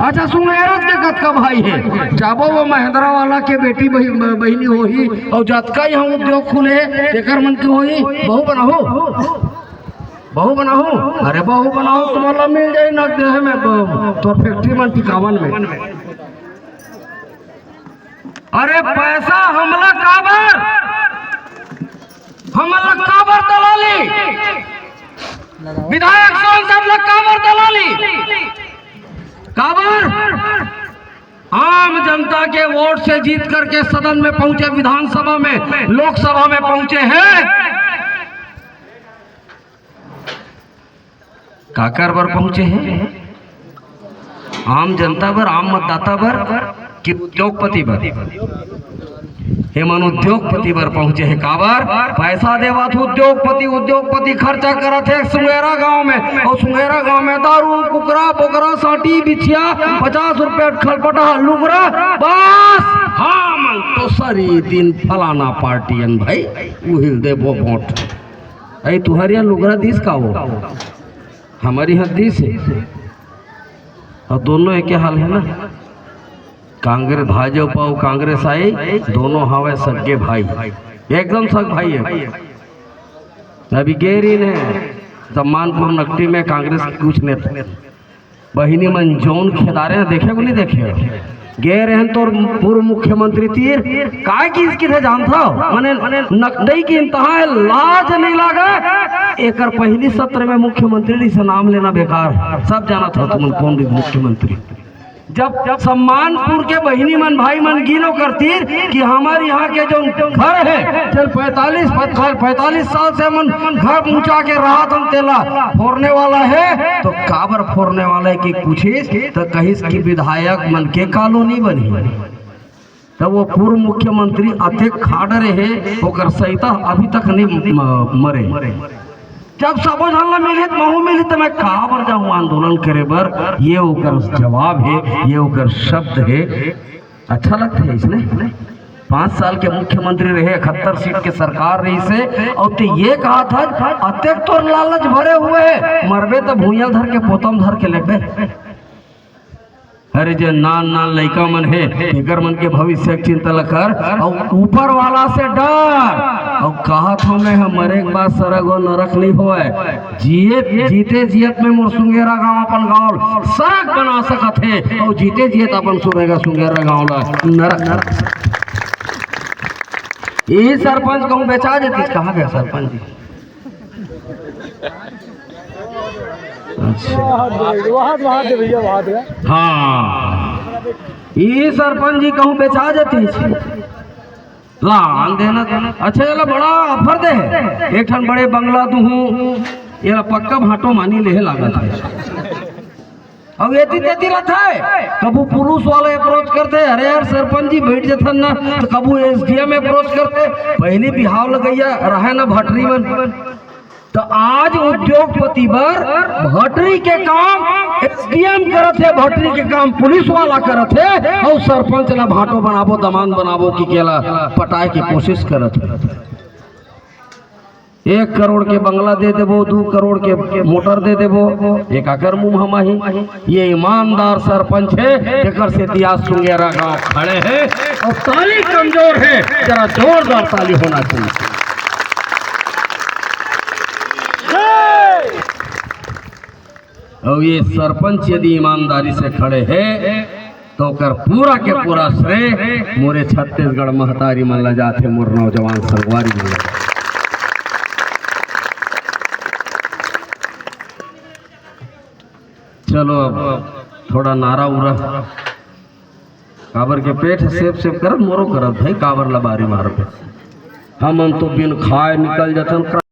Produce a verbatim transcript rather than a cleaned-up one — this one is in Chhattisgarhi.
अच्छा, सुंगेरत के कतका भाई हे? जाबो वो महेंद्रा वाला के बेटी बहि-, बहिनी होही, अउ जतका यहाँ उद्योग खुले हे, तेकर मन के होही, बहू बनाहू, बहू बनाहू, अरे बहू बनाहू, तुम्हारा मिल जाई ना देह में, ब-, तोर फैक्ट्री मन टिकावन में। अरे पैसा हमला काबर, हमला काबर दलाली, विधायक सांसद ला काबर दलाली, काबर? आम जनता के वोट से जीत करके सदन में पहुंचे, विधानसभा में, लोकसभा में पहुंचे हैं। काकर बर पहुंचे हैं? आम जनता बर, आम मतदाता बर कि उद्योगपति बर? हे मन उद्योगपति बर पहुंचे हे। काबर? पैसा देवत उद्योगपति, उद्योगपति खर्चा करत हे सुंगेरा गांव में, अउ सुंगेरा गांव में दारू, कुकरा, बोकरा, सांटी, बिछिया, पचास रुपया खलपटा, लुगरा, बस। हाँ मन तो सरी दिन फलाना पार्टी अन भाई, उहिल देबो वोट। अई तुहरिया लुगरा दिस का वो? हमर इहाँ दिस हे। अउ दोनों एके हाल हे ना। कांग्रेस, भाजपा अउ कांग्रेस आई, दोनों हवे सगे भाई, एकदम सग भाई हे। अभी गे रहिन हे सम्मानपुर नकटी में कांग्रेस के कुछ नेता, बहिनी मन जौन खेदारे हे, देखे को नहीं देखे? गे रहेन तोर पूर्व मुख्यमंत्री तीर, काय किहिस किथे जानथव? मने नकटी के इंतहा हे, लाज नहीं लागे। एकर पहली सत्र में मुख्यमंत्री जी से नाम लेना बेकार। सब जानत हो तुमन कौन भी मुख्यमंत्री। जब, जब सम्मानपुर के बहिनी मन, भाई मन गिनो करतीर कि हमर यहाँ के जौन घर हे, चल पैंतालीस, पैंतालीस साल से मन घर पहुँचा के रहत हन, तेला फोरने वाला हे, तो काबर फोरने वाला हे कि पूछिस, तो कहिस कि विधायक मन के कॉलोनी बनही। तब वो पूर्व मुख्यमंत्री अतेक खाड़ रहे, ओकर सहिता अभी तक नहीं म-, मरे। जब सबो झन ला मिलही त महूँ मिलही, त मैं काबर जाहूँ आंदोलन करे बर? ये ओकर जवाब हे, ये ओकर शब्द हे। अच्छा लगथे इसने? पाँच साल के मुख्यमंत्री रहे, इकहत्तर सीट के सरकार रहिसे, अउ ते ये कहत हस, अतेक तोर लालच भरे हुए हे, मरबे त भुइयां धर के, पोतम धर के लेबे। अरे, जे नान नान लइका मन हे, तेकर मन के भविष्य के चिंता ल कर, अउ ऊपर वाला से डर। अउ कहत हंव मैं, हम मरे के बाद सरग अउ नरक नहीं होय। जियत, जीते जियत में मोर सुंगेरा गांव, अपन गांव सरग बना सकत हे, अउ जीते जियत अपन सुंगेरा, सुंगेरा गांव ला नरक। ये सरपंच कहूँ बेचा देती, कहाँ गया सरपंच जी? अच्छा। वहाँ दे, वहाँ दे भैया, वहाँ दे। हाँ, ई सरपंच जी कहूँ बेचा देती। ला, आन देना। अच्छा, ये ला बड़ा offer दे हे, एक ठन बड़े बंगला दूहूँ, ये ला पक्का भांटो मानी ले हे लागत हे। अब एती तेती रहिथे, कभू पुलिस वाला approach करथे, "अरे यार सरपंच जी बैठ जथन ना," तो कभू S D M approach करथे। पहली बिहाव लगइया रहे ना भटरी मन, तो आज उद्योगपति बर भटरी के काम S D M करत हे, भटरी के काम पुलिस वाला करत हे, अउ सरपंच ला भांटो बनाबो, दमांद बनाबो कि केला पटाए के कोशिश करत हे। एक करोड़ के बंगला दे देबो, दू करोड़ के मोटर दे देबो, एकर मुंह म आही। ये ईमानदार सरपंच हे, जेकर सेती आज सुंगेरा गांव खड़े हे अउ ताली कमजोर हे, जरा जोरदार ताली होना चाहिए। अउ ये सरपंच यदि ईमानदारी से खड़े हे, तो ओकर पूरा के पूरा श्रेय मोरे छत्तीसगढ़ महतारी मन ला जाथे, मोर नौजवान संगवारी मन ला। चलो, अब थोड़ा नारा उरा, काबर के पेट सेप सेप करत, मोरो करत भाई, काबर ला बारी मारबे। हमन तो बिन खाए निकल जथन।